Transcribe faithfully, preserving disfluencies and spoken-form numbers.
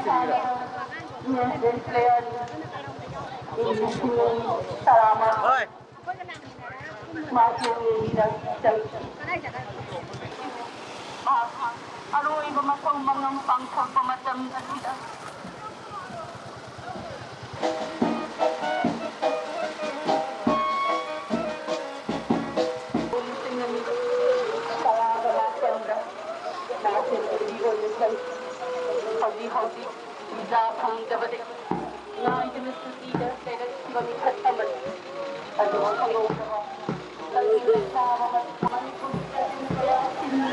ꯁꯥꯟꯅꯕ national player ꯃꯤ ꯂꯤꯁꯤꯡ ꯇꯔꯥꯃꯉꯥ ꯃꯥꯁꯦ ꯃꯤꯅ ꯆꯪꯈꯤ꯫ ꯃꯍꯥꯛ ꯑꯔꯣꯏꯕ ꯃꯊꯧ ꯃꯉꯝ ꯄꯥꯡꯊꯣꯛꯄ ꯃꯇꯝ ꯑꯁꯤꯗ ꯄꯨꯡ ꯂꯤꯁꯤꯡ ꯑꯅꯤ ꯇꯔꯥꯒ ꯃꯥꯄꯟꯗ ꯃꯥꯁꯦ ꯃꯣꯗꯤ ꯑꯣꯏꯅ ꯆꯪꯈꯤ꯫ ꯍꯧꯖꯤꯛ ꯍꯧꯖꯤꯛ ꯚꯤꯖꯥ ꯐꯪꯗꯕꯗꯒꯤ ꯉꯥꯏꯗꯨꯅ ꯁꯨꯇꯤꯗ ꯂꯩꯔꯛꯈꯤꯕ ꯃꯤꯁꯛ ꯑꯃꯅꯤ꯫ ꯑꯗꯨꯕꯨ ꯈꯪꯍꯧꯗꯕ ꯀꯔꯤꯒꯨꯝꯕ ꯆꯥꯕ ꯃꯇꯝ ꯃꯅꯤꯄꯨꯔꯒꯤ ꯄ꯭ꯔꯖꯥꯁꯤꯡꯅ